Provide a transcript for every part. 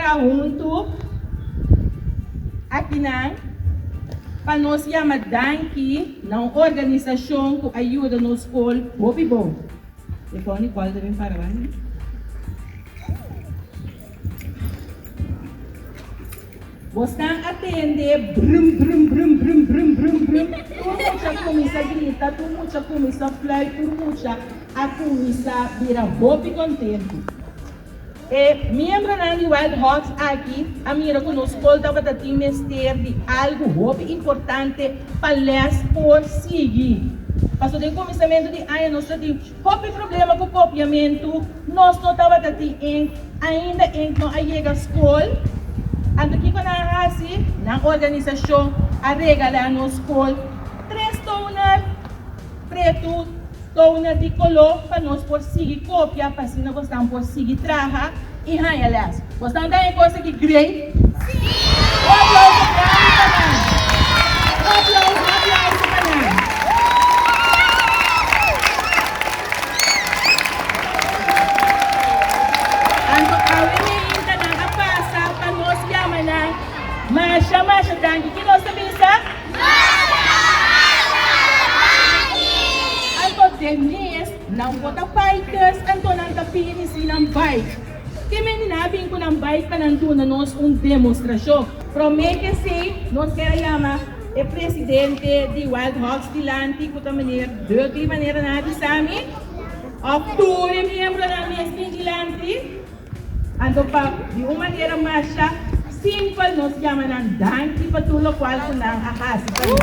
para huntu akinan pa nos yama danki na un organisashon ku a yuda nos skol hopi bon. E pon di kòl ta bin para banda. Bosnan a tende brum brum brum brum brum brum brum, tur mucha kuminsá grita, tur mucha kuminsá fluit, tur mucha a kuminsá bira hopi kontentu. E miembronan di Wild Hogs aki a mira ku nos skol tabata tin mester di algu hopi importante pa les por sigui. Pasobra den kuminsamentu di aña nos ta tin hopi problema ku kopiamentu, nos no tabata tin enk, ainda enk no a yega skol. Anto kiko nan a hasi? Nan organisashon a regalá nos skol tres toner pretu. Toner di koló pa nos por sigui kopia pa asina bosnan por sigui traha i haña lès. Bosnan ta haña e kos aki great? Sí! Un aplauso grandi pa nan! Un aplauso, un aplauso pa nan! Anto awe meinta nan a pasa pa nos yama nan masha masha danki. Ki nos ta bisa? Anto Denise nan bo ta bikers anto nan ta bini si nan bike. Ke mende nan a bin ku nan bike pa nan duna nos un demostrashon. Prome ke esei nos kier a yama e presidente di Wild Hogs dilanti ku ta meneer Dudley manera nan a bisa mi of tur e miembronan mes bin dilanti. Anto pa di un manera masha simpel nos yama nan danki pa tur lokual ku nan a hasi pa nos.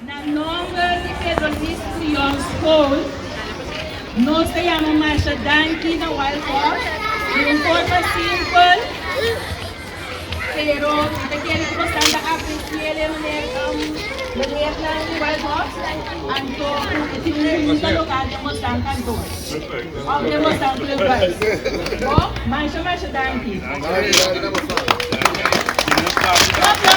Na nomber di Pedro Luis Brion School, nos ta yama masha danki na Wild Horse di un forma simpel, pero mi ta kere ku bosan ta apresi'e meneer meneernan di Wild Horse, anto ku e tin un bunita lokal den bosan kantoor òf den bosan clubhuis. Bo, masha masha danki. Un aplauso.